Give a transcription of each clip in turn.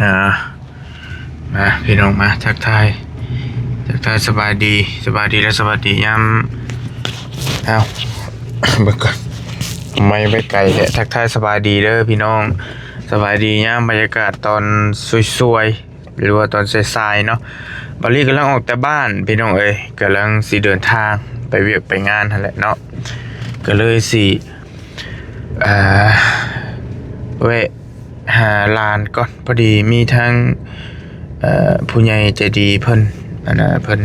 ອ່າ ມາພີ່ນ້ອງ ມາທັກທາຍ ທັກທາຍສະບາຍດີ ສະບາຍດີ ແລະ ສະຫວັດດີຍາມ ເອົ້າ ເບິ່ງກ່ອນ ໄມໄວ້ໄກແທ້. ທັກທາຍສະບາຍດີເດີພີ່ນ້ອງ ສະບາຍດີຍາມບັນຍາກາດຕອນສວຍໆ ຫຼືວ່າຕອນສາຍໆເນາະ. ບາລີກຳລັງອອກແຕ່ບ້ານພີ່ນ້ອງເອີຍ ກຳລັງຊິເດີນທາງໄປວຽກໄປງານຫັ້ນແຫຼະເນາະ ກໍເລີຍຊິ ອ່າ ແວະ ຫາຫຼານກ່ອນ. ພໍດີມີທາງ ເອີ ຜູ້ໃຫຍ່ໃຈດີເພິ່ນ ອັນນ່າ ເພິ່ນ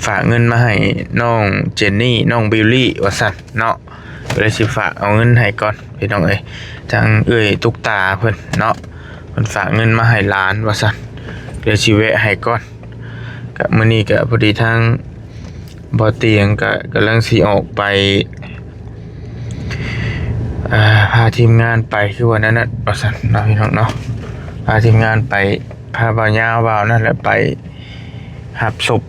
ຝາກເງິນມາໃຫ້ນ້ອງເຈນນີ້ ນ້ອງບິວລີ້ ວ່າຊັ້ນເນາະ. ກໍເລີຍຊິຝາກເອົາເງິນໃຫ້ກ່ອນພີ່ນ້ອງເອີຍ ທາງເອື້ອຍຕຸກຕາເພິ່ນເນາະ ເພິ່ນຝາກເງິນມາໃຫ້ຫຼານວ່າຊັ້ນ ເລີຍຊິແວະໃຫ້ກ່ອນ. ກະມື້ນີ້ກະພໍດີທາງບໍ່ຕຽງກະກຳລັງຊິອອກໄປ ອ່າ ພາທີມງານໄປ ຄືວ່າແນວນັ້ນວ່າຊັ້ນເນາະ ພີ່ນ້ອງເນາະ ພາທີມງານໄປ ພາບ່າວຍາວບ່າວນັ້ນແຫຼະໄປຮັບສົບ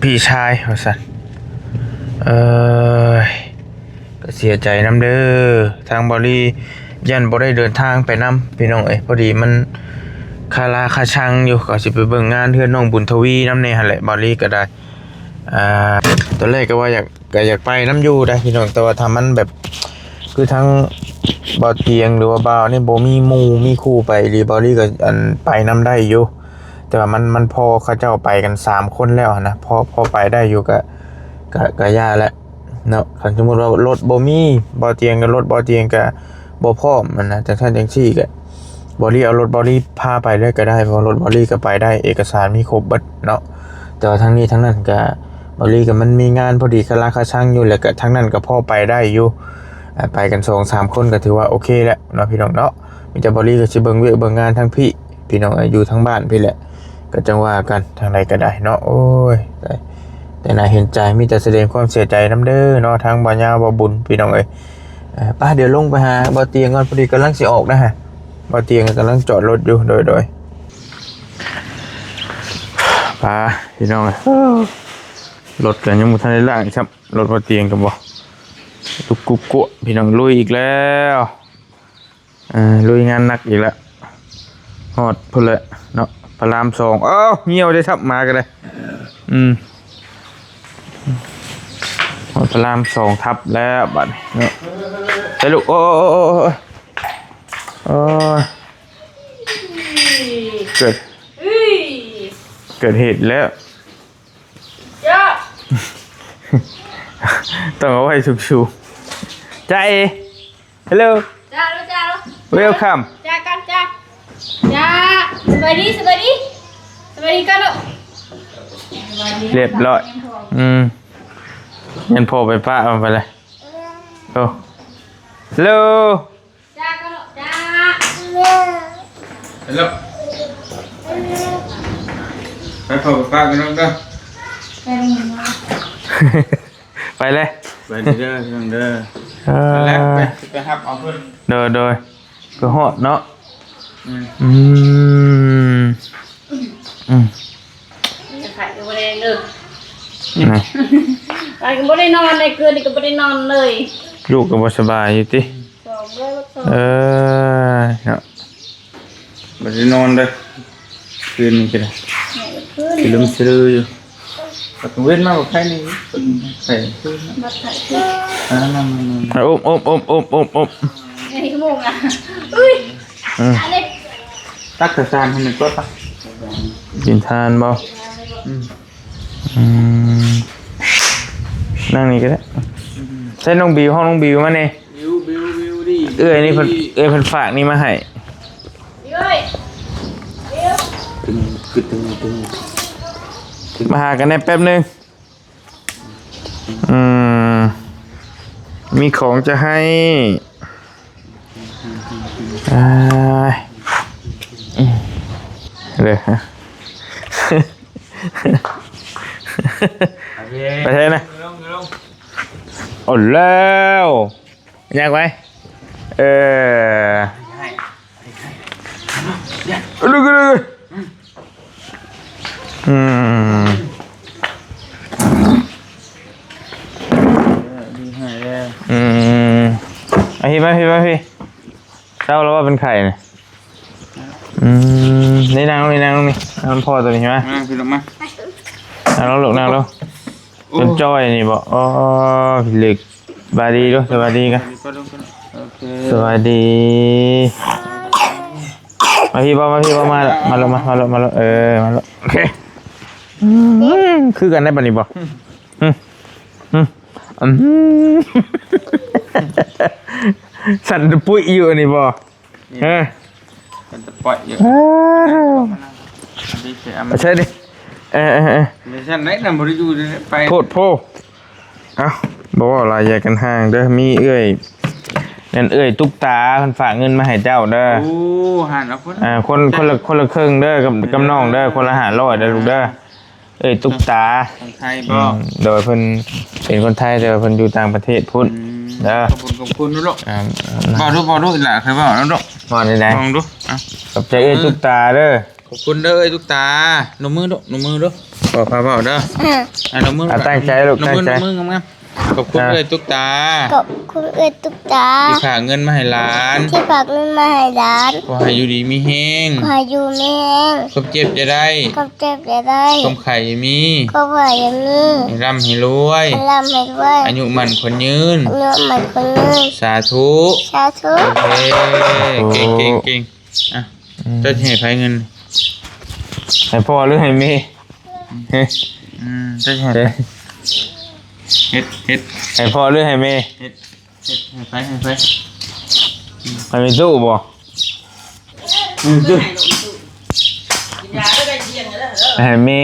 ພີ່ຊາຍວ່າຊັ້ນ. ເອີຍ ກໍເສຍໃຈນຳເດີ ທາງບາລີຢ້ານບໍ່ໄດ້ເດີນທາງໄປນຳພີ່ນ້ອງເອີຍ ພໍດີມັນຄາລາຄາຊັງຢູ່ ກໍຊິໄປເບິ່ງງານເຮືອນນ້ອງບຸນທະວີນຳແດ່ຫັ້ນແຫຼະ ບາລີກໍໄດ້. ອ່າ ຕອນແລກກໍວ່າຢາກ ກໍຢາກໄປນຳຢູ່ໄດ໋ພີ່ນ້ອງ ແຕ່ວ່າຖ້າມັນແບບ ຄືທາງບ່າວຕຽງ ຫຼືວ່າບ່າວນີ້ບໍ່ມີໝູ່ມີຄູ່ໄປອີ່ຫຼີ ບ່າວລີກໍ ອັນ ໄປນຳໄດ້ຢູ່ ແຕ່ວ່າມັນ ມັນພໍເຂົາເຈົ້າໄປກັນສາມຄົນແລ້ວຫັ້ນນະ ພໍ ພໍໄປໄດ້ຢູ່ ກະ ກະ ກະຢ່າແຫຼະເນາະ. ຄັນສົມມຸດວ່າລົດບໍ່ມີ ບ່າວຕຽງ ກໍລົດບ່າວຕຽງກະ ບໍ່ພ້ອມຫັ້ນນະ ຈັ່ງຊັ້ນຈັ່ງຊີ້ກະ ບ່າວລີເອົາລົດບ່າວລີພາໄປເລີຍກໍໄດ້ ເພາະວ່າລົດບ່າວລີກໍໄປໄດ້ ເອກະສານມີຄົບເບິດເນາະ. ແຕ່ວ່າທັງນີ້ທັງນັ້ນກະ ບ່າວລີກໍມັນມີງານພໍດີຄາລາຄາຊັງຢູ່ ແລ້ວກະທາງນັ້ນກໍພໍໄປໄດ້ຢູ່ ອ່າ ໄປກັນສອງສາມຄົນກໍຖືວ່າໂອເຄແລ້ວເນາະ ພີ່ນ້ອງເນາະ. ມີແຕ່ບ່າວລີກໍຊິເບິ່ງວຽກເບິ່ງງານທາງພີ້ ພີ່ນ້ອງເອີຍ ຢູ່ທາງບ້ານພີ້ແຫຼະ ກໍຈັ່ງວ່າກັນ ທາງໃດກໍໄດ້ເນາະ. ໂອ້ຍ ແຕ່ໜ້າເຫັນໃຈ ມີແຕ່ສະແດງຄວາມເສຍໃຈນຳເດີເນາະ ທາງບ່າວຍາວ ບ່າວບຸນ ພີ່ນ້ອງເອີຍ. ເອີ ໄປ ດຽວລົງໄປຫາບ່າວຕຽງກ່ອນ ພໍດີກຳລັງຊິອອກນະຮະ ບ່າວຕຽງກຳລັງຈອດລົດຢູ່. ໂດຍ ໂດຍ ໄປພີ່ນ້ອງເອີຍ ລົດກໍຍັງບໍ່ທັນໄດ້ລ້າງຊ້ຳ ລົດບ່າວຕຽງກໍບໍ່ລຸກກຸກກົວະ ພີ່ນ້ອງ ລຸຍອີກແລ້ວ. ເອີ ລຸຍງານໜັກອີກແລ້ວ ຮອດພຸ້ນແຫຼະເນາະ ພະລາມສອງ. ເອົ້າ ຍ່ຽວໄດ້ທັບໝາກໍໄດ້ ອືມ ຮອດພະລາມສອງທັບແລ້ວບັດນີ້ເນາະ. ໄປລູກ ໂອ້ຍ ໂອ້ຍ ເກີດ ເກີດເຫດແລ້ວ ຕ້ອງເອົາໄວ້ສູງໆ ຈ້າເອ. Hello ຈ້າ ຈ້າ Welcome ຈ້າກັນ ຈ້າ ຈ້າ. ສະບາຍດີ ສະບາຍດີ ສະບາຍດີກ່ອນລູກ. ຮຽບຮ້ອຍ ອືມ ຍັນພໍ່ໄປປະມັນໄປເລີຍ. ໂອ້ Hello ຈ້າກ່ອນລູກ ຈ້າ. Hello ໄປພໍ່ໄປປະກັນເດີ ໄປເລີຍ ໄປເລີຍເດີ ພີ່ນ້ອງເດີ. ເອີ ໄປແລ້ວ ໄປ ໄປຮັບເອົາເພິ່ນ. ໂດຍ ໂດຍ ກໍຮອດເນາະ. ອືມ ອືມ ອືມ ໄປກໍບໍ່ໄດ້ເລີຍ ໄປກໍບໍ່ໄດ້ນອນເລີຍ ຄືນນີ້ກໍບໍ່ໄດ້ນອນເລີຍ ລູກກໍບໍ່ສະບາຍຢູ່ຕິ. ສອງເລີຍ ເອີ ເນາະ ບໍ່ໄດ້ນອນເດີ ຄືນນີ້ກໍໄດ້ ຄືນນີ້ ຄືນນີ້ ສະລຶມສະລືຢູ່. ບັດກາງເວັນມາບັກໄຂ່ນີ້ ເພິ່ນໄຂ່ຄືນ ບັດໄຂ່ຄືນ. ອ່າ ນັ້ນໆໆ ອາ ອົບໆໆໆ ໄອ້ໂມງອ່ະ ອຸ້ຍ ອືມ ອັນນີ້ ຕັກເຂົ້າສານໃຫ້ມັນກ່ອນປະ ກິນທານບໍ່? ອືມ ອືມ ນັ່ງນີ້ກໍໄດ້. ອືມ ໃສ່ນ້ອງບິວ ຫ້ອງນ້ອງບິວມາແດ່. ບິວ ບິວ ບິວດີ ເອື້ອຍນີ້ເພິ່ນ ເອື້ອຍເພິ່ນຝາກນີ້ມາໃຫ້. ມາຫາກັນແດ່ແປັບໜຶ່ງ. ອືມ ມີຂອງຈະໃຫ້. ອ້າຍ ເດ້ ໄປແທ້ນະ. ໂອ້ ແລ້ວ ຍາກໄວ ເອີ ລຸກ ລຸກ ລຸກ ອືມ ອືມ ອາ ພີ່ມາ ພີ່ມາ ພີ່ ເຊົາແລ້ວວ່າເປັນໄຂ້ນີ້. ອືມ ນີ້ນັ່ງນີ້ ນັ່ງນີ້ ນຳພໍ່ໂຕນີ້ມາ ມາພີ່ນ້ອງມາ ນັ່ງລົງລູກ ນັ່ງລົງ ໂອ້ ຈົນຈ້ອຍນີ້ບໍ? ອໍ ພີ່ເລັກ ສະບາຍດີເດີ ສະບາຍດີກັນ ໂອເຄ ສະບາຍດີ ມາພີ່ບໍ ມາພີ່ບໍ ມາລະ ມາລະ ມາລະ ມາລະ ເອີ ມາລະ ໂອເຄ ອືມ ຄືກັນໄດ້ປານນີ້ບໍ? ອືມ ອືມ ອືມ ສັ່ນຕະປຸຍຢູ່ອັນນີ້ບໍ? ເອີ ເປັນຕະປອຍຢູ່ ເອີ ເອົາໃສ່ດິ ເອີ ເອີ ເອີ ບໍ່ຊັ້ນໄດ້ນຳ ບໍ່ໄດ້ຢູ່ໄດ້ໄປ ໂພດໂພ ເອົ້າ ບໍ່ເວົ້າຫຼາຍ ຢ່າກັນຫ່າງເດີ ມີເອື້ອຍ ນັ້ນເອື້ອຍຕຸກຕາ ເພິ່ນຝາກເງິນມາໃຫ້ເຈົ້າເດີ ໂອ້ ຫັ້ນເອົາພຸ້ນ ອ່າ ຄົນ ຄົນລະ ຄົນລະເຄິ່ງເດີ ກັບ ກັບນ້ອງເດີ ຄົນລະຫ້າຮ້ອຍເດີລູກເດີ ເອື້ອຍຕຸກຕາ ຄົນໄທບໍ? ອືມ ໂດຍ ເພິ່ນເປັນຄົນໄທ ແຕ່ວ່າເພິ່ນຢູ່ຕ່າງປະເທດພຸ້ນ ອືມ ເດີ ຂອບຄຸນ ຂອບຄຸນເນາະລູກ ອ່າ ເວົ້າດູ ເວົ້າດູ ອີ່ຫຼ້າເຄີຍເວົ້ານຳລູກ ເວົ້າແນວໃດ? ລອງດູ ເອົ້າ ຂອບໃຈເອື້ອຍຕຸກຕາເດີ ຂອບຄຸນເດີເອື້ອຍຕຸກຕາ ນົບມືດູ ນົບມືດູ ຂໍພາເວົ້າເດີ ອ່າ ນົບມື ອ່າ ຕັ້ງໃຈລູກ ຕັ້ງໃຈ ນົບມື ນົບມືງາມໆ ຂອບຄຸນເອື້ອຍຕຸກຕາ ຂອບຄຸນເອື້ອຍຕຸກຕາ ທີ່ຝາກເງິນມາໃຫ້ຫຼານ ທີ່ຝາກເງິນມາໃຫ້ຫຼານ ຂໍໃຫ້ຢູ່ດີມີແຮງ ຂໍໃຫ້ຢູ່ມີແຮງ ຄວາມເຈັບຢ່າໄດ້ ຄວາມເຈັບຢ່າໄດ້ ຄວາມໄຂ້ຢ່າມີ ຄວາມໄຂ້ຢ່າມີ ໃຫ້ລ່ຳໃຫ້ລວຍ ໃຫ້ລ່ຳໃຫ້ລວຍ ອາຍຸໝັ້ນຂວັນຍືນ ອາຍຸໝັ້ນຂວັນຍືນ ສາທຸ ສາທຸ ໂອເຄ ເກັ່ງໆໆ ອ່ະ ອືມ ເຈົ້າຊິໃຫ້ໃຜເງິນ? ໃຫ້ພໍ່ຫຼືໃຫ້ແມ່? ອືມ ເຈົ້າຊິໃຫ້ໃຜ? ເຮັດ ເຮັດ ໃຫ້ພໍ່ຫຼືໃຫ້ແມ່? ເຮັດ ເຮັດ ໃຫ້ໃຜ? ໃຫ້ໃຜ? ໃຫ້ແມ່ຕູ້ບໍ? ໃຫ້ແມ່ຕູ້ ໃຫ້ແມ່?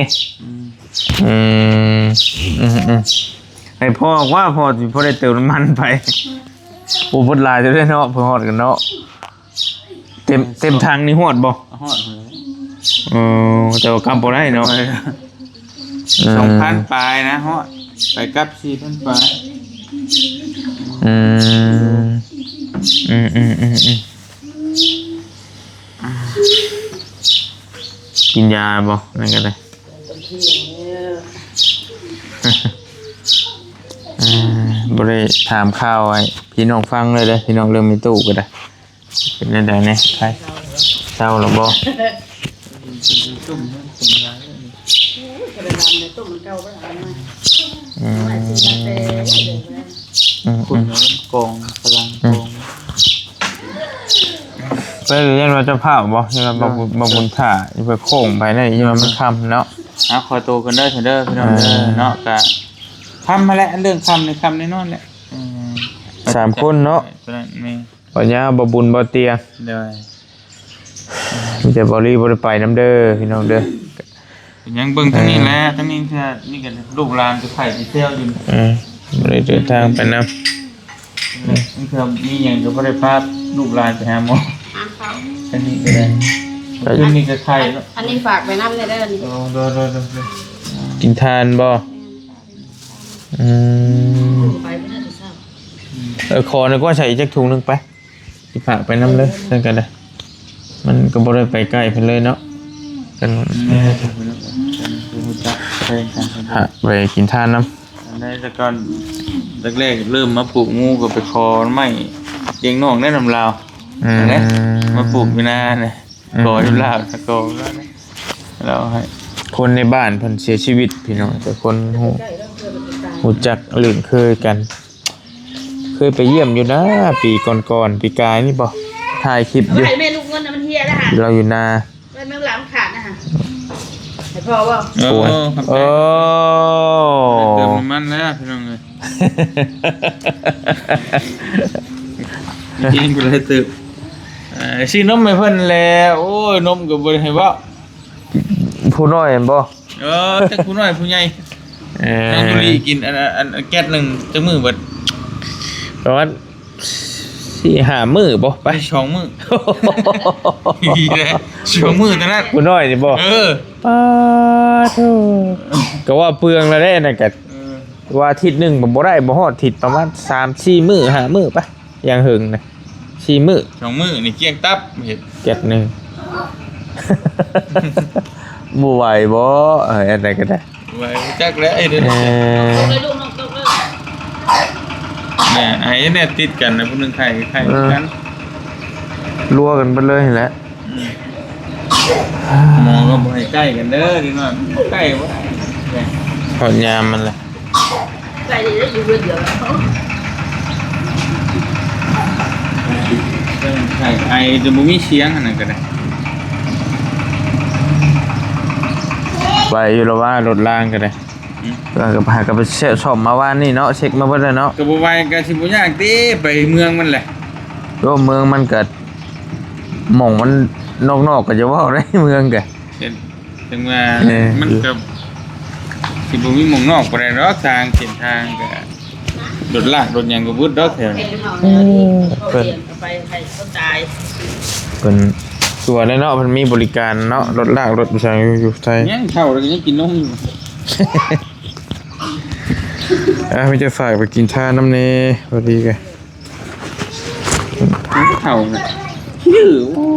ອືມ ອືມ ອືມ ອືມ ໃຫ້ພໍ່ກວ່າ ພໍ່ຊິພໍໄດ້ເຕີມນ້ຳມັນໄປ ໂອ້ ເບິດຫຼາຍເຕີບເດ້ເນາະ ເພິ່ນຮອດກັນເນາະ. ເຕັມ ເຕັມຖັງນີ້ຮອດບໍ່? ຮອດຫັ້ນແຫຼະ ເອີ ແຕ່ວ່າກັບບໍ່ໄດ້ເນາະ ເອີ ສອງພັນປາຍນະ ຮອດ ໄປກັບສີ່ພັນປາຍ ອືມ ອືມ ກິນຢາບໍ່? ນັ້ນກໍໄດ້ ເອີ ບໍ່ໄດ້ຖາມຂ່າວໃຫ້ພີ່ນ້ອງຟັງເລີຍເດ້ ພີ່ນ້ອງ ເລື່ອງແມ່ຕູ້ກໍໄດ້. ເປັນຈັ່ງໃດແດ່? ໄຂ້ ເຊົາແລ້ວບໍ່? ອືມ ອືມ ອືມ ກອງ ພະລັງກອງ ເປັນເລື່ອງວ່າເຈົ້າພາບບໍ່? ທີ່ວ່າບໍ່ ບໍ່ບຸນຖ້າ ໄປໂຄ້ງໄປນັ້ນ ທີ່ວ່າມັນຄ່ຳເນາະ. ອ່າ ຂໍໂຕກ່ອນເດີ ເດີ ພີ່ນ້ອງເດີ ເອີ ເນາະ ກະຄ່ຳຫັ້ນແຫຼະ ເລື່ອງຄ່ຳນີ້ຄ່ຳແນ່ນອນແຫຼະ ເອີ ສາມຄົນເນາະ ແມ່ນ. ບໍ່ຍາວ ບໍ່ບຸນບໍ່ຕຽງ ໂດຍ ມີແຕ່ບໍ່ລີບໍ່ໄດ້ໄປນຳເດີ ພີ່ນ້ອງເດີ ຍັງເບິ່ງທາງນີ້ແຫຼະ ທາງນີ້ເທື່ອນີ້ກໍລູກຫຼານໄປໄຂ້ໄປແຊວຢູ່ ເອີ ບໍ່ໄດ້ເດີນທາງໄປນຳ ເທື່ອມີຫຍັງກໍບໍ່ໄດ້ພາລູກຫຼານໄປຫາໝໍ ທາງນີ້ກໍໄດ້ ຄືນີ້ກໍໄຂ້ເນາະ ອັນນີ້ຝາກໄປນຳແດ່ເດີ ໂດຍ ໂດຍ ໂດຍ ກິນຖ່ານບໍ່? ອືມ ເອີ ຂໍໜ້ອຍກວ່າ ໃສ່ອີກຈັກຖົງໜຶ່ງໄປ ຊິຝາກໄປນຳເລີຍ ຊັ້ນກໍໄດ້ ມັນກໍບໍ່ໄດ້ໄປໃກ້ເພິ່ນເລີຍເນາະ ກັນ ເອີ ຮູ້ຈັກແພງກັນ ຝາກໄປກິນທານນຳ ອັນໃດແຕ່ກ່ອນແລກໆ ເລີ່ມມາປູກໝູກໍໄປຂໍໄມ້ລ້ຽງນ້ອງໄດ້ນຳລາວ ອືມ ຫັ້ນແຫຼະ ມາປູກຢູ່ນານະ ອືມ ຂໍຢູ່ລາວນະ ຂໍລາວນະ ລາວໃຫ້ ຄົນໃນບ້ານເພິ່ນເສຍຊີວິດ ພີ່ນ້ອງ ແຕ່ຄົນຮູ້ ຮູ້ຈັກລຶ້ນເຄີຍກັນ ເຄີຍໄປຢ້ຽມຢູ່ນາ ປີກ່ອນໆ ປີກາຍນີ້ບໍ່ ຖ່າຍຄລິບຢູ່ ໃຫ້ແມ່ລູກເງິນນະ ມັນເຫຍແລ້ວຫາ ລາວຢູ່ນາ ໄວ້ເມືອງລາວມັນຂາດນະຫະ ໃຫ້ພໍ່ບໍ່? ເອີ ໂອ້ຍ ຂອບໃຈ ເອີ ເຕີມນ້ຳມັນແລ້ວ ພີ່ນ້ອງເອີຍ ກິນບໍ່ໄດ້ຕື່ມ ເອີ ຊື້ນົມໃຫ້ເພິ່ນແຫຼະ ໂອ້ຍ ນົມກໍບໍ່ໄດ້ໃຫ້ເວົ້າ ຜູ້ນ້ອຍຫັ້ນບໍ່? ເອີ ຈັກຜູ້ນ້ອຍຜູ້ໃຫຍ່ ເອີ ນ້ອງຢູລີກິນອັນ ອັນ ອັນແກັດໜຶ່ງຈັກມື້ເບິດ? ປະມານສີ່ຫ້າມື້ບໍ່? ໄປ ສອງມື້ ດີແລ້ວ ສອງມື້ເທົ່ານັ້ນ ຜູ້ນ້ອຍນີ້ບໍ່? ເອີ ປາໂທ ກໍວ່າເປືອງແລ້ວເດ້ ອັນນັ້ນກໍ ເອີ ວ່າທິດໜຶ່ງບໍ່ໄດ້ ບໍ່ຮອດທິດ ປະມານສາມສີ່ມື້ ຫ້າມື້ໄປ. ຢ່າງເຫິງນະ ສີ່ມື້ ສອງມື້ນີ້ກ້ຽງຕັບ ເຮັດແກັດໜຶ່ງ ບໍ່ໄຫວບໍ່? ເອີ ອັນໃດກໍໄດ້ ບໍ່ໄຫວ ບໍ່ຈັກແຫຼະ ເຮັດໄດ້ ເອີ ແມ່ ໄອ້ແນ່ຕິດກັນນະ ຜູ້ໜຶ່ງໄຂ້ ໄຂ້ຄືກັນ ເອີ ລົວກັນເບິດເລີຍຫັ້ນແຫຼະ ອືມ ໝໍກໍບໍ່ໃຫ້ໃກ້ກັນເດີ ເດັກນ້ອຍມັນໃກ້ບໍ່ໄດ້ ຮອດຍາມມັນລະ ໃກ້ໄດ້ຢູ່ເຮືອນດຽວ ໄອຈະບໍ່ມີສຽງ ອັນນັ້ນກໍໄດ້ ໄວຢູ່ລະວ່າ ລົດລາງກໍໄດ້ ອືມ ກໍຫາກໍໄປເຊັກ ສ້ອມມາວານນີ້ເນາະ ເຊັກມາເບິດແລ້ວເນາະ ກໍບໍ່ໄວ ກໍຊິບໍ່ຍາກຕິ ໄປເມືອງມັນແຫຼະ ໂອ້ ເມືອງມັນກໍ ໝ່ອງມັນນອກໆ ກໍຈະເວົ້າໄດ້ ເມືອງກໍ ເຫັນ ເຖິງວ່າ ເອີ ມັນກໍຊິບໍ່ມີໝ່ອງນອກປານໃດດອກ ທາງເສັ້ນທາງກໍລົດລາກລົດຫຍັງກໍເບິດດອກແຖວນີ້ ໂອ້ ເພິ່ນ ໄປໃຫ້ຄົນຕາຍ ເພິ່ນຕົວະແດ່ເນາະ ເພິ່ນມີບໍລິການເນາະ ລົດລາກລົດຫຍັງຢູ່ ຢູ່ໄທ ຍັງເຖົ້າແລ້ວກໍຍັງກິນນົມຢູ່ ອ່າ ມີແຕ່ຝາກໄປກິນທານນຳແດ່ ພໍດີກໍ ເຖົ້ານະ ໂອ້ ບໍ່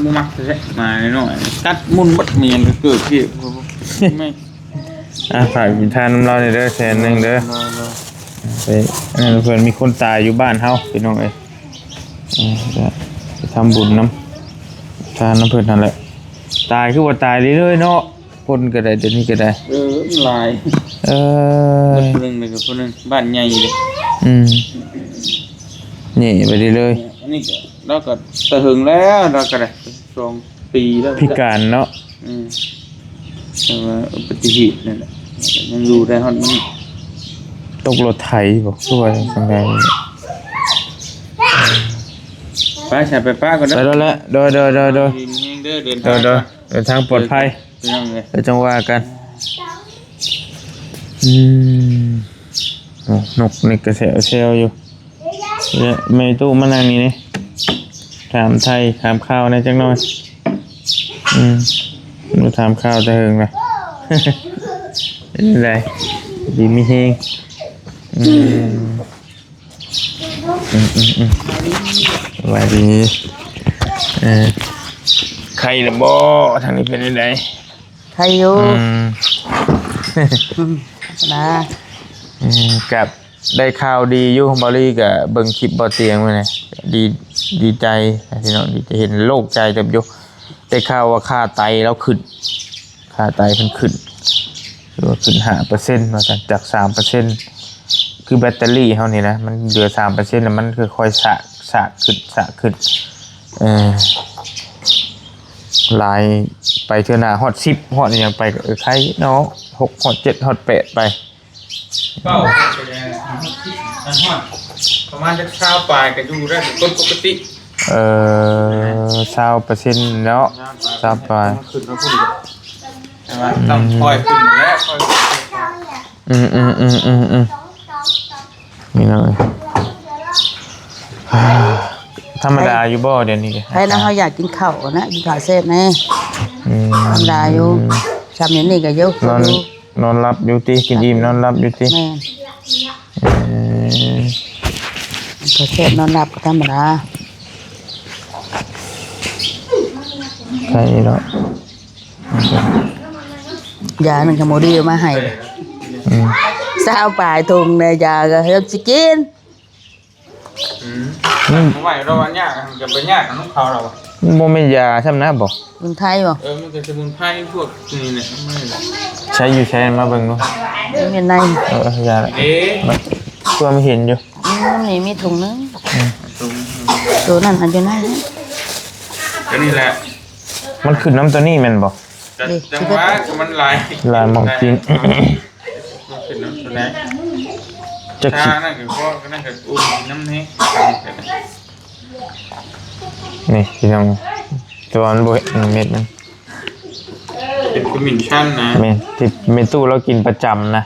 ບໍ່ມັກແທ້ ໝານ້ອຍ ກັດມຸນເບິດ ມີຫຍັງກໍເກີດຂຶ້ນ ແມ່ນ ອ່າ ຝາກກິນທານນຳລາວແດ່ເດີ ແສນໜຶ່ງເດີ ໄປ ເອີ ເພິ່ນມີຄົນຕາຍຢູ່ບ້ານເຮົາ ພີ່ນ້ອງເອີຍ ເອີ ໄປທຳບຸນນຳ ທານນຳເພິ່ນຫັ້ນແຫຼະ ຕາຍຄືວ່າຕາຍເລື້ອຍໆເນາະ ຄົນກໍໄດ້ ດຽວນີ້ກໍໄດ້ ເອີ ມັນຫຼາຍ ເອີ ເບິດຜູ້ໜຶ່ງ ແລ້ວກໍຜູ້ໜຶ່ງ ບ້ານໃຫຍ່ເດ້ ອືມ ແຍ່ໄປເລື້ອຍໆ ອັນນີ້ກໍ ລາວກໍແຕ່ເຫິງແລ້ວ ລາວກໍໄດ້ສອງປີແລ້ວ ພິການເນາະ ອືມ ແຕ່ວ່າອຸບັດຕິເຫດນັ້ນແຫຼະ ຍັງຢູ່ໄດ້ຮອດມື້ ຕົກລົດໄຖບໍ ຄືວ່າຈັ່ງໃດ ໄປ ໃສ່ໄປປ້າກ່ອນເດີ ໄປແລ້ວແຫຼະ ໂດຍ ໂດຍ ໂດຍ ໂດຍ ດີມີແຮງເດີ ເດີນທາງ ໂດຍ ເດີນທາງປອດໄພ ພີ່ນ້ອງເອີຍ ແລ້ວຈັ່ງວ່າກັນ ອືມ ໂອ້ ນົກນີ້ກະແຊວແຊວຢູ່ ແລະ ແມ່ຕູ້ມານັ່ງນີ້ນີ້ ຖາມໄຖ່ຖາມຂ່າວແດ່ຈັກໜ່ອຍ ອືມ ມາຖາມຂ່າວແຕ່ເຫິງລະ ເປັນໃດ ດີມີແຮງ ອືມ ອືມໆໆ ສະບາຍດີ ເອີ ໄຂ້ລະບໍ່ ທາງນີ້ເປັນໃດ? ໄຂ້ຢູ່ ອືມ ອືມ ນະ ອືມ ກັບໄດ້ຂ່າວດີຢູ່ ບ່າວລີກະເບິ່ງຄລິບບ່າວຕຽງມື້ນີ້ ດີ ດີໃຈ ພີ່ນ້ອງ ດີໃຈ ເຫັນໂລ່ງໃຈເຕີບຢູ່ ໄດ້ຂ່າວວ່າຄ່າໄຕລາວຂຶ້ນ ຄ່າໄຕເພິ່ນຂຶ້ນ ຄືວ່າຂຶ້ນຫ້າເປີເຊັນວ່າຊັ້ນ ຈາກສາມເປີເຊັນ ຄືແບັດເຕີຣີເຮົານີ້ນະ ມັນເຫຼືອສາມເປີເຊັນ ແລ້ວມັນຄ່ອຍໆ ສາກ ສາກຂຶ້ນ ສາກຂຶ້ນ ເອີ ຫຼາຍ ໄປເທື່ອໜ້າຮອດສິບ ຮອດອີ່ຫຍັງໄປກໍ ເອີ ໄຄເນາະ ຫົກ ຮອດເຈັດ ຮອດແປດໄປ ເກົ້າ ປະມານຈັກຊາວປາຍກໍຢູ່ໄດ້ເປັນຄົນປົກກະຕິ ເອີ ຊາວເປີເຊັນເນາະ ຊາວປາຍ ຂຶ້ນມາພຸ້ນ ແຕ່ວ່າຕ້ອງ ອືມ ຄ່ອຍຂຶ້ນແຫຼະ ຄ່ອຍຂຶ້ນ ອືມໆໆໆໆ ນີ້ເນາະ ທຳມະດາຢູ່ບໍ່ດຽວນີ້? ໃຜນະ ເຮົາຢາກກິນເຂົ້ານະ ກິນເຂົ້າແຊບແດ່ ອືມ ທຳມະດາຢູ່ ຊ່ຳນີ້ນີ້ກໍຢູ່ ນອນ ຢູ່ ນອນຫຼັບຢູ່ຕິ? ກິນອີ່ມນອນຫຼັບຢູ່ຕິ? ແມ່ນ ເອີ ເຂົ້າແຊບນອນຫຼັບກໍທຳມະດາ ໃຊ່ເນາະ ຢານັ້ນກໍບໍ່ດີເອົາມາໃຫ້ ອືມ ຊາວປາຍທຸງແດ່ ຢາກໍເຮັດຊິກິນ ອືມ ອືມ ບໍ່ໄຫວແລ້ວວ່າຍາກ ຈະໄປຍາກນຳເຂົາແລ້ວ ມັນບໍ່ແມ່ນຢາຊ້ຳນະບໍ? ສະໝຸນໄພບໍ? ເອີ ມັນເປັນສະໝຸນໄພພວກນີ້ແຫຼະ ໃຊ້ຢູ່ໃສ ມາເບິ່ງດູ ຢູ່ໃນ ເອີ ຢາລະ ເອີ ຕົວະມັນເຫັນຢູ່ ອືມ ນີ້ມີຖົງໜຶ່ງ ອືມ ໂຕນັ້ນອັນຢູ່ໃນ ກໍນີ້ແຫຼະ ມັນຂຶ້ນນຳຕົວນີ້ແມ່ນບໍ່? ຈັງຫວະມັນຫຼາຍ ຫຼາຍໝ່ອງກິນ ມັນຂຶ້ນນຳຕົວໃດ ຈັກຊິ ທາງນັ້ນກໍພໍ ກໍນັ້ນກໍອຸ່ນນຳແດ່ ນີ້ພີ່ນ້ອງ ແຕ່ວ່າມັນບໍ່ເຫັນເມັດມັນ ເປັນຂະມິ້ນຊັນນະ ແມ່ນ ທີ່ແມ່ຕູ້ລາວກິນປະຈຳນະ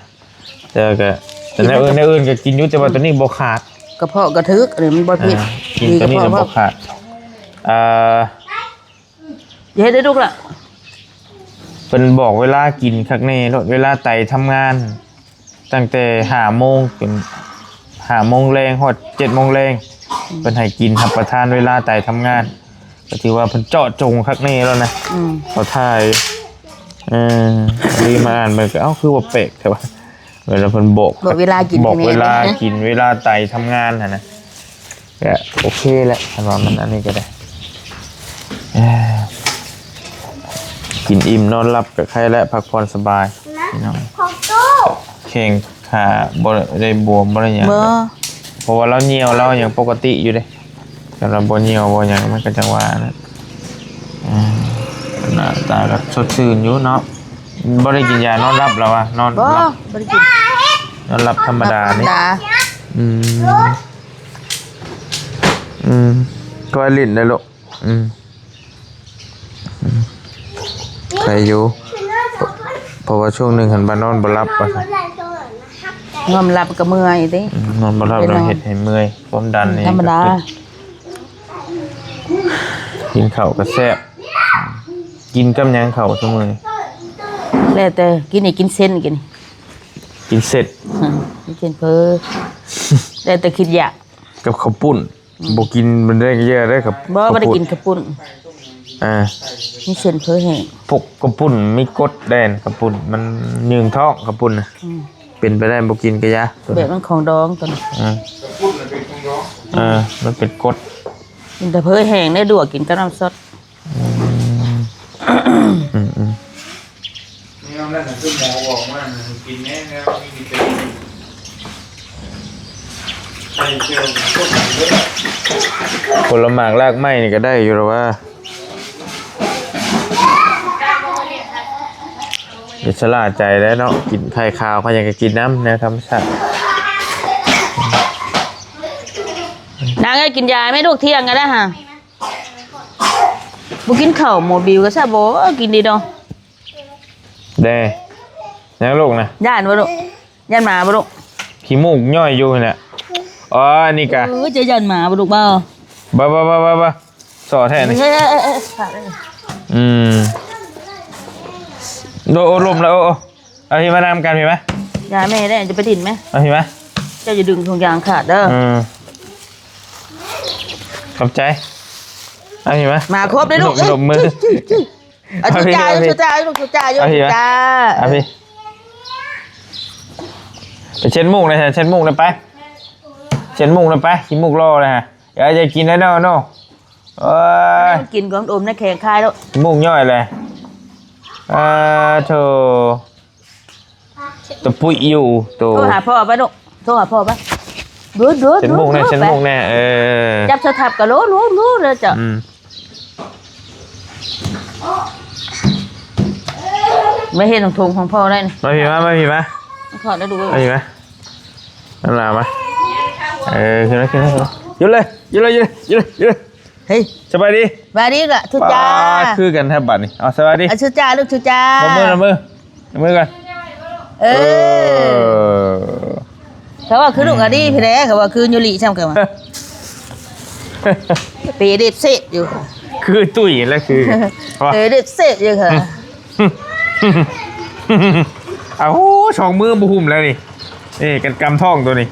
ແຕ່ກໍ ແນວອື່ນ ແນວອື່ນກໍກິນຢູ່ ແຕ່ວ່າຕົວນີ້ບໍ່ຂາດ ກະເພາະກໍຖືກ ອັນນີ້ມັນບໍ່ຜິດ ອ່າ ກິນຕົວນີ້ແລ້ວບໍ່ຂາດ ເອີ ເຮັດໃຫ້ລູກລະ ເພິ່ນບອກເວລາກິນຄັກແນ່ໂລດ ເວລາໄຕທຳງານ ຕັ້ງແຕ່ຫ້າໂມງເປັນຫ້າໂມງແລງ ຮອດເຈັດໂມງແລງ ອືມ ເພິ່ນໃຫ້ກິນຮັບປະທານເວລາໄຕທຳງານ ກໍຖືວ່າເພິ່ນເຈາະຈົງຄັກແນ່ແລ້ວນະ ອືມ ເຂົາຖ່າຍ ເອີ ລີມາອ່ານເບິ່ງກໍ ເອົ້າ ຄືວ່າແປກແທ້ວະ ເວລາເພິ່ນບອກ ບອກເວລາກິນ ບອກເວລາກິນ ເວລາໄຕທຳງານຫັ້ນນະ ກໍໂອເຄແຫຼະ ຄັນວ່າມັນອັນນີ້ກໍໄດ້ ເອີ ກິນອີ່ມນອນຫຼັບກໍໄຄແລ້ວ ພັກຜ່ອນສະບາຍ ນະ ພີ່ນ້ອງ ຂອງຕູ້ ແຂ້ງຂາບໍ່ໄດ້ບວມບໍ່ໄດ້ຫຍັງ ບໍ່ ເພາະວ່າລາວຍ່ຽວລາວຫຍັງປົກກະຕິຢູ່ເດ້ ຄັນວ່າບໍ່ຍ່ຽວບໍ່ຫຍັງມັນກໍຈັ່ງວ່ານະ ອືມ ໜ້າຕາກໍສົດຊື່ນຢູ່ເນາະ ບໍ່ໄດ້ກິນຢານອນຫຼັບແລ້ວວະ ນອນ ບໍ່ ຫຼັບ ບໍ່ໄດ້ກິນ ນອນຫຼັບທຳມະດານີ້ ທຳມະດາ ອືມ ອືມ ກໍຫຼິ້ນໄດ້ລູກ ອືມ ອືມ ໄຄຢູ່ ເພາະວ່າຊ່ວງໜຶ່ງຫັ້ນວ່ານອນບໍ່ຫຼັບວ່າຊັ້ນ ນອນບໍ່ຫຼັບກໍເມື່ອຍເດ້ ອືມ ນອນບໍ່ຫຼັບແລ້ວເຮັດໃຫ້ເມື່ອຍ ຄວາມດັນນີ້ ທຳມະດາ ກິນເຂົ້າກໍແຊບ ກິນກັບຫຍັງເຂົ້າຊຸມື້ນີ້ ແລ້ວແຕ່ ກິນນີ້ກິນເສັ້ນ ກິນ ກິນເສັ້ນ ອືມ ກິນເສັ້ນເຝີ ແລ້ວແຕ່ຄິດຢາກ ກັບເຂົ້າປຸ້ນ ອືມ ບໍ່ກິນມັນໄດ້ແຍ່ເດ້ຄັບ ບໍ່ ບໍ່ໄດ້ກິນເຂົ້າປຸ້ນ ເຂົ້າປຸ້ນ ອ່າ ມີເສັ້ນເຝີແຫ້ງ ພວກເຂົ້າປຸ້ນມີກົດແດ່ນ ເຂົ້າປຸ້ນມັນຍືງທ້ອງ ເຂົ້າປຸ້ນນະ ອືມ ເປັນໄປໄດ້ບໍ່ກິນກະຢ່າ ແບບມັນຂອງດອງຕົວນີ້ ອືມ ເອີ ມັນເປັນກົດ ກິນແຕ່ເຝີແຫ້ງໄດ້ ລວກກິນກັບນ້ຳຊອດ ອືມ ອືມໆ ແນວນັ້ນນະ ຄືໝໍບອກມານະ ໃຫ້ກິນແນ່ ແນວນີ້ມີແຕ່ ໃສ່ເຈີ ຜົນລະໝາກລາກໄມ້ນີ້ກໍໄດ້ຢູ່ລະວ່າ ຢ່າຊະລ່າໃຈແລ້ວເນາະ ກິນໄຂ່ຂາວ ໃຜຢາກກໍກິນນຳ ແນວທຳມະຊາດ ນາງເອີຍ ກິນຢາແມ່ລູກ ທ່ຽງກໍໄດ້ຫາ ບໍ່ກິນເຂົ້າ ໝໍບິວກໍຊະບໍ່ກິນດີດອກ ແດ່ ຍັງລູກນະ ຢ້ານບໍ່ລູກ? ຢ້ານໝາບໍ່ລູກ? ຂີ້ມູກຍ້ອຍຢູ່ຫັ້ນແຫຼະ ອໍ ອັນນີ້ກະ ເອີ ເຈົ້າຢ້ານໝາບໍ່ລູກ? ບໍ່ ບໍ່ ບໍ່ ບໍ່ ບໍ່ ສໍ້ແທ້ນີ້ ເອີ ອືມ ໂອ້ ລົ້ມແລ້ວ ໂອ້ ເອົາພີ້ມານຳກັນພີ້ມາ ຢ່າແມ່ເດ້ ຈະໄປດິນແມ ເອົາພີ້ມາ ເຈົ້າຢ່າດຶງຖົງຢາງຂາດເດີ ເອີ ຂອບໃຈ ເອົາພີ້ມາ ມາຄົບເດ້ລູກ ນົບມື ເອີ ເອົາ ເອົາພີ້ ເອົາພີ້ ເອົາພີ້ ເອົາພີ້ ເອົາພີ້ ເອົາພີ້ ເອົາພີ້ ເອົາພີ້ ໄປເຊັດມູກເລີຍ ເຊັດມູກເລີຍໄປ ເຊັດມູກເລີຍໄປ ຂີ້ມູກຫຼໍ່ເລີຍ ຢ່າ ຢ່າກິນໄດ້ເນາະ ເນາະ ໂອ້ຍ ມັນກິນຂອງອມໃນແຂງຄາຍໂລດ ຂີ້ມູກຍ້ອຍເລີຍ ອາ ໂທ້ ຕະປຸຍຢູ່ໂຕ ໂທຫາພໍ່ໄປລູກ ໂທຫາພໍ່ໄປ ດູດໆ ເຊັດມູກແນ່ ເຊັດມູກແນ່ ເອີ ຈັບສະທັບກະໂລ ໂລ ໂລເລີຍເຈົ້າ ອືມ ມາເຮັດຂອງຖົງຂອງພໍ່ໄດ້ນີ້ ມາພີ້ມາ ມາພີ້ມາ ຂໍໄດ້ດູ ມາພີ້ມາ ນ້ຳລາມາ ເອີ ຂຶ້ນມາ ຂຶ້ນມາ ຂຶ້ນມາ ຢຸດເລີຍ ຢຸດເລີຍ ຢຸດເລີຍ ຢຸດເລີຍ ເຮີ້ຍ ສະບາຍດີ ສະບາຍດີລະ ທຸດຈ້າ ປາດ ຄືກັນແທ້ບາດນີ້ ເອົາ ສະບາຍດີ ເອົາ ຊຸດຈ້າ ລູກ ຊຸດຈ້າ ຕົບມື ຕົບມື ຕົບມືກ່ອນ ເອີ ເອີ ເຂົາວ່າຄືລູກອາດີພີ້ແຫຼະ ເຂົາວ່າຄືຢູລິຊ້ຳ ເຂົາວ່າ ເປເດັດເສດຢູ່ ຄືຕຸ້ຍແຫຼະ ຄື ເປເດັດເສດຢູ່ ເຂົາ ເອົາ ສອງມືບໍ່ຫຸ້ມແລ້ວນີ້ ນີ້ກັນກຳທ້ອງໂຕນີ້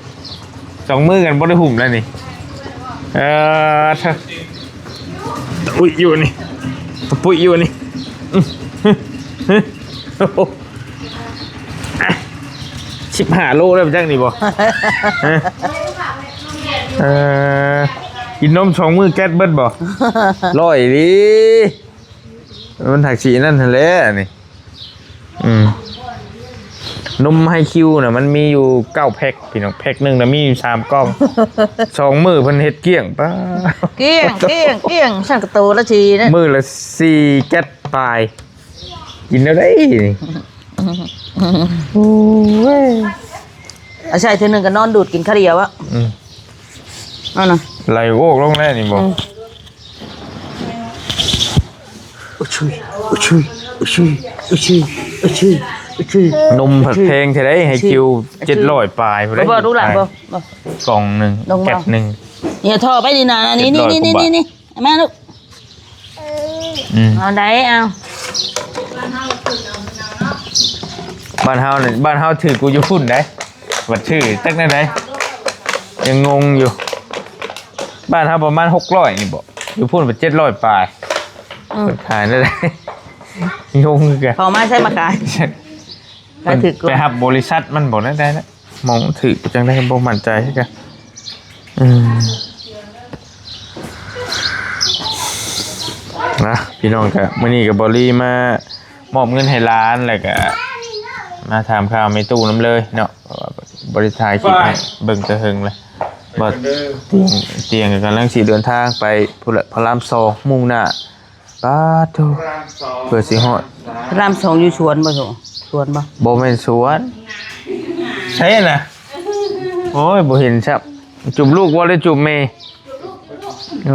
ສອງມືກັນບໍ່ໄດ້ຫຸ້ມແລ້ວນີ້ ເອີ ຕະປຸຍຢູ່ນີ້ ຕະປຸຍຢູ່ນີ້ ສິບຫ້າໂລແລ້ວຈັກນີ້ບໍ່ ຮະ ເອີ ກິນນົມສອງມື້ແກັດເບິດບໍ່ ຮ້ອຍອີ່ຫຼີ ມັນຫາກຊິນັ້ນຫັ້ນແຫຼະນີ້ ອືມ ນົມໄຮຄິວນະ ມັນມີຢູ່ເກົ້າແພັກພີ່ນ້ອງ ແພັກໜຶ່ງນະມີຢູ່ສາມກ່ອງ ສອງມື້ເພິ່ນເຮັດກ້ຽງ ປ້າ ກ້ຽງ ກ້ຽງ ກ້ຽງ ຊັ້ນກະໂຕລະສີ່ນະ ມື້ລະສີ່ແກັດປາຍ ກິນແນວໃດນີ້ ໂອ້ຍ ອາໄສເທື່ອໜຶ່ງກໍນອນດູດກິນຄາວດຽວອະ ອືມ ເອົານະ ໄຫຼໂອກລົງແລ້ວນີ້ບໍ່ ອືມ ອຸຊຸຍ ອຸຊຸຍ ອຸຊຸຍ ອຸຊຸຍ ອຸຊຸຍ ນົມຜັດແພງແທ້ໃດ ໃຫ້ຄິວເຈັດຮ້ອຍປາຍພຸ້ນເດ້ ບໍ່ ລູກຫຼານບໍ່ ບໍ່ ກ່ອງໜຶ່ງ ແກັດໜຶ່ງ ຢ່າທໍ່ໄປນີ້ນະ ນີ້ ນີ້ ນີ້ ນີ້ ນີ້ ເອົາມາລູກ ອືມ ເອົາໄດ້ ເອົາ ບ້ານເຮົານີ້ ບ້ານເຮົາຖືກກວ່າຢູ່ພຸ້ນໃດ໋ ບັດຖືກຈັກແນວໃດ ຍັງງົງຢູ່ ບ້ານເຮົາປະມານຫົກຮ້ອຍນີ້ບໍ ຢູ່ພຸ້ນເປັນເຈັດຮ້ອຍປາຍ ອືມ ເພິ່ນຂາຍແນວໃດ ງົງຄືກັນ ເຂົາມາໃຊ້ມາຂາຍ ຂາຍຖືກກວ່າ ໄປຮັບບໍລິສັດມັນບໍ ແນວໃດລະ ມອງຖືກຈັ່ງໃດບໍ່ໝັ້ນໃຈຄືກັນ ອືມ ນະ ພີ່ນ້ອງ ກະມື້ນີ້ກະບໍ່ລີມາ ມອບເງິນໃຫ້ຫຼານ ແລ້ວກະມາຖາມຂ່າວແມ່ຕູ້ນຳເລີຍເນາະ ເພາະວ່າບໍ່ໄດ້ຖ່າຍຄລິບໃຫ້ເບິ່ງແຕ່ເຫິງແລ້ວ. ບໍ່ ຕຽງ ຕຽງກຳລັງຊິເດີນທາງໄປພຸ້ນແຫຼະ ພະລາມສອງ ມຸ່ງໜ້າ ປາດໂທ້ ເພື່ອຊິຮອດ ພະລາມສອງຢູ່ສວນບໍ່ໂທ້? ສວນບໍ່? ບໍ່ແມ່ນສວນ ໃສນະ? ໂອ້ຍ ບໍ່ເຫັນຊ້ຳ. ຈູບລູກບໍ່ ຫຼືຈູບແມ່?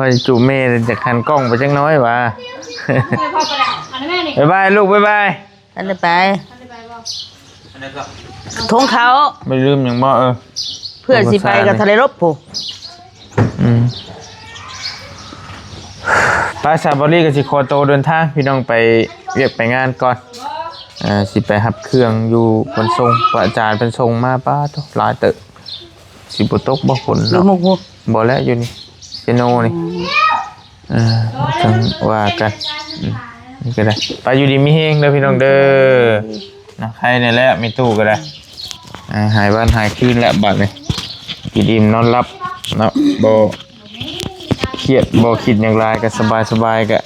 ວ່າຈູບແມ່ ຈະຫັນກ້ອງໄປຈັກໜ້ອຍຫວາ. ບາຍບາຍລູກ ບາຍບາຍ. ອັນໄປ ອັນໄປບໍ່? ຖົງເຂົ້າ ບໍ່ລືມຫຍັງບໍ່? ເອີ ເພື່ອຊິໄປກັບທະເລລົບພຸ້ນ. ອືມ ໄປ ສາວບາລີກໍຊິຂໍໂຕເດີນທາງ ພີ່ນ້ອງ ໄປວຽກໄປງານກ່ອນ. ເອີ ຊິໄປຮັບເຄື່ອງຢູ່ ເພິ່ນສົ່ງ ພະອາຈານເພິ່ນສົ່ງມາ ປາດໂທ້ ຫຼາຍເຕີບ. ຊິບໍ່ຕົກບໍ່ຝົນ ຢູ່ ເນາະ? ໝູ່ ບໍ່ແລ້ວ ຢູ່ນີ້ ເຊໂນນີ້. ອືມ ເອີ ຈັ່ງວ່າກັນ. ອືມ ນີ້ກໍໄດ້ ໄປ ຢູ່ດີມີແຮງເດີພີ່ນ້ອງເດີ. ນະ ໄຄແນ່ແລ້ວ ມີຕູ້ກໍໄດ້ ອ່າ ຫາຍວັນຫາຍຄືນແລ້ວບັດນີ້ ກິນອີ່ມນອນຫຼັບເນາະ ບໍ່ຄຽດບໍ່ຄິດຫຍັງຫຼາຍ ກໍສະບາຍໆ ກໍ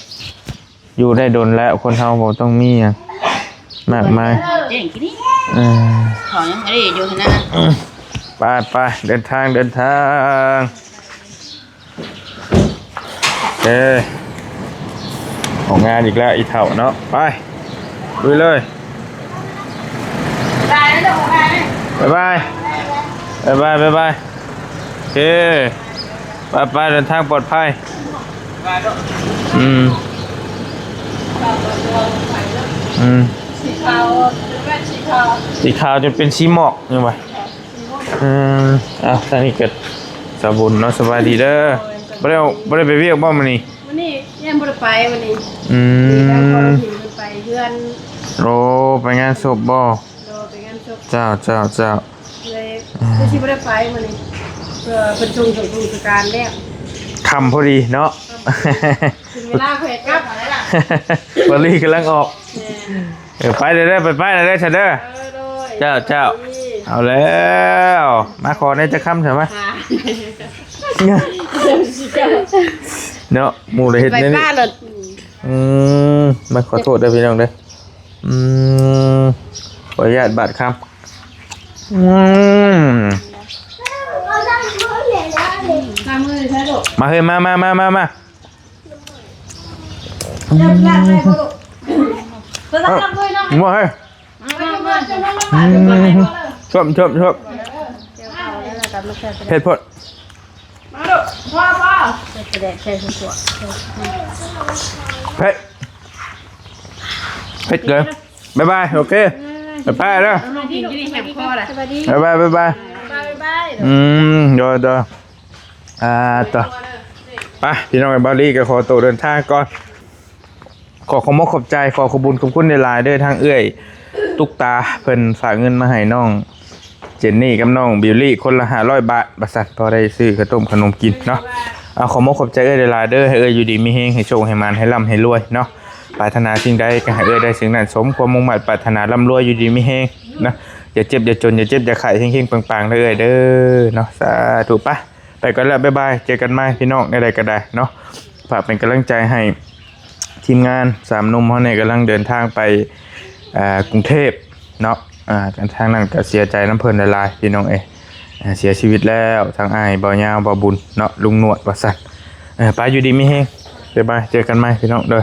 ຢູ່ໄດ້ດົນແລ້ວ. ຄົນເຮົາບໍ່ຕ້ອງມີຫຍັງມາກມາຍ. ເອີ ເຂົາຍັງບໍ່ໄດ້ຢູ່ຫັ້ນນະ. ໄປໆ ເດີນທາງ ເດີນທາງ. ເອີ ອອກງານອີກແລ້ວອີເຖົ້າເນາະ. ໄປ ລຸຍເລີຍ. ບາຍບາຍ ບາຍບາຍ ບາຍບາຍ. ໂອເຄ ໄປໆ ເດີນທາງປອດໄພ. ອືມ ອືມ ສີຂາວ ເປັນແວ່ນສີຂາວ ສີຂາວຈົນເປັນສີໝອກ ຍັງວ່າ. ອືມ ເອົາ ທາງນີ້ກໍສາວບຸນເນາະ ສະບາຍດີເດີ. ໂດຍ ບໍ່ໄດ້ ບໍ່ໄດ້ໄປວຽກບໍ່ມື້ນີ້? ມື້ນີ້ຍັງບໍ່ໄດ້ໄປມື້ນີ້. ອືມ ມີແຕ່ພໍ່ເພິ່ນໄປເຮືອນ. ໂອ້ ໄປງານສົບບໍ່? ໂດຍ ໄປງານສົບ. ເຈົ້າ ເຈົ້າ ເຈົ້າ ເລີຍຄືຊິບໍ່ໄດ້ໄປມື້ນີ້ ເພື່ອເພິ່ນສົ່ງສະກຸງສະການແລ້ວ ຄ່ຳພໍດີເນາະ. ເຖິງເວລາຂ້ອຍກັບແລ້ວ ບາລີກຳລັງອອກ. ແມ່ນ ເອີ ໄປເດີ ໄປ ໄປເດີຊະເດີ. ເອີ ໂດຍ ເຈົ້າ ເຈົ້າ ເອົາແລ້ວ ມາຂໍແດ່ຈັກຄຳຊະມາ. ເນາະ ໝູ່ລະເຮັດແນວນີ້. ອືມ ມາຂໍໂທດເດີພີ່ນ້ອງເດີ. ອືມ ຂໍອະນຸຍາດບາດຄຳ. ອືມ ມາເຮີ້ຍ ມາ ມາ ມາ ມາ. ອືມ ເອົາ ມາເຮີ້ຍ ມາ ມາ ມາ ຊອບ ຊອບ ຊອບ. ເຜັດໂພດ. ມາລູກ ພໍ່ ພໍ່ ເຜັດ ເຜັດເກີນ. ບາຍບາຍ ໂອເຄ ບາຍບາຍເດີ. ບາຍບາຍ ບາຍບາຍ. ອືມ ໂດຍ ໂດຍ. ອ່າ ຕໍ່ ໄປ ພີ່ນ້ອງ ເອີຍ ບາລີກໍຂໍໂຕເດີນທາງກ່ອນ. ຂໍຂອບມົກຂອບໃຈ ຂໍຂອບບຸນຂອບຄຸນຫຼາຍໆເດີ ທາງເອື້ອຍຕຸກຕາ ເພິ່ນຝາກເງິນມາໃຫ້ນ້ອງເຈນນີ້ກັບນ້ອງບິວລີ ຄົນລະຫ້າຮ້ອຍບາດ ວ່າຊັ້ນ ພໍໄດ້ຊື້ເຂົ້າຕົ້ມຂະໜົມກິນເນາະ. ເອົາ ຂອບມົກຂອບໃຈເອື້ອຍຫຼາຍໆເດີ ໃຫ້ເອື້ອຍຢູ່ດີມີແຮງ ໃຫ້ໂຊກໃຫ້ໝານ ໃຫ້ລ່ຳໃຫ້ລວຍເນາະ. ປາດຖະໜາສິ່ງໃດກໍໃຫ້ເອື້ອຍໄດ້ສິ່ງນັ້ນ ສົມຄວາມມຸ່ງມາດປາດຖະໜາ ລ່ຳລວຍ ຢູ່ດີມີແຮງເນາະ. ຢ່າເຈັບຢ່າຈົນ ຢ່າເຈັບຢ່າໄຂ້ ເຮັງໆປັງໆເດີເອື້ອຍເດີເນາະ. ສາທຸ. ໄປ ໄປກ່ອນລະ ບາຍບາຍ ເຈີກັນໃໝ່ພີ່ນ້ອງ ແນວໃດກໍໄດ້ເນາະ. ຝາກເປັນກຳລັງໃຈໃຫ້ທີມງານສາມໜຸ່ມເຮົານີ້ ກຳລັງເດີນທາງໄປ ເອີ ກຸງເທບເນາະ. ອ່າ ທາງນັ້ນກໍເສຍໃຈນຳເພິ່ນຫຼາຍໆ ພີ່ນ້ອງເອີຍ ເສຍຊີວິດແລ້ວ ທັງອ້າຍບ່າວຍາວ ບ່າວບຸນເນາະ ລຸງໜວດ ວ່າຊັ້ນ. ເອີ ໄປ ຢູ່ດີມີແຮງ ບາຍບາຍ ເຈີກັນໃໝ່ພີ່ນ້ອງເດີ.